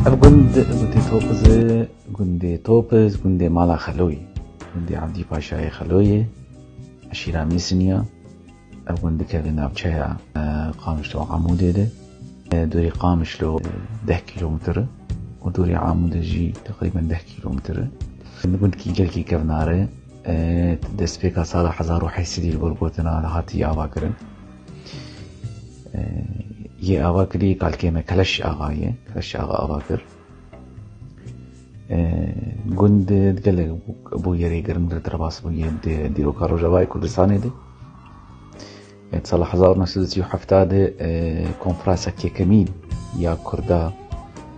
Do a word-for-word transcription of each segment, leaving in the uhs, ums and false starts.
Ev gund gundê Topiz e, gundê Topiz, gundê mala Xeloyê, gundê Evdî Paşayê Xeloyê, eşîra Mîsiniya. Ev gund dikeve navçeya, e, Qamişlo Amûdê de. E, dûrî Qamişlo, e, deh kîlometre û dûrî Amûdê jî teqrîben deh kîlometre. Gundkî gelkî kevnare, e, destpêka sala hezar û heyt sedî li gor gotina hatiye avakirin. E, yê ava kirî kalkê me Keleş Axa ye. Keleş Axa ava kir. E, gund gelek bû, bû yerê giring li derbas bûye di dîroka Rojavayê Kurdistanê de. E, sala hezar û neh sed û sî û heft de, e, konferansa yekemîn ya Kurda,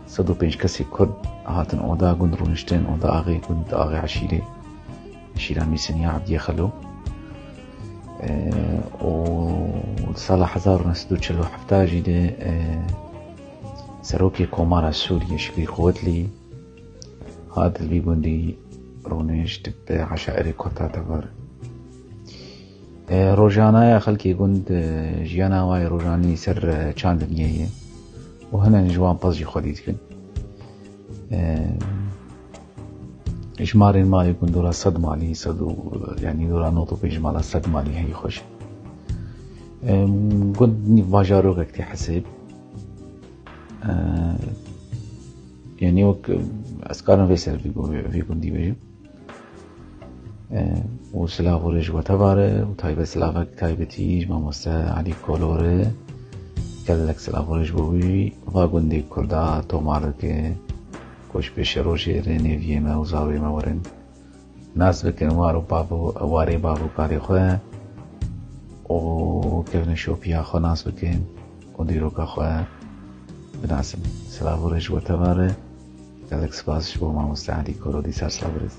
sed û pênc kesê Kurd hatin oda gund rûniştin, oda axê gund, axê eşîrê, eşîra Mîsiniya Evdiyê Xelo. E, û sala hezar û neh sed û çil û heft jî de, e, serokê Komara Sûriyê Şikrî Quwetlî hat li vî gundî rûnişt, bi eşairê Kurd hate vir. E, rojana ya xelkê gund, e, jiyana wa yê rojanî ser, e, çandiniyê ye û hinek ji wan pez jî xwedî dikin. E, jimarên malê gund dora sed malî, sed û, yanî dora nod û pênc mala sed malî heyî xweş. E, gund nîv bajarokek tê hesêb. E, yanî wek, e, ez karim vê ser vî gu-, vî gundî bêjim. E, û silav û rêj we tevare û taybet silavek taybetî ji mamoste Elî Kolor e. Gelek silav û rêj bo wî. Va gundê Kurda tomar dike ku ji pêşerojê re nêviyê me û zarokê me werin nas bikin, war û bav û, warê bav û karê xwe û kevneşopiya xwe nas bikin û dîroka xwe binasin. Silav û rêj we tevare. Gelek spas ji bo mamoste Elî Kolo, dîsa silav û rêz.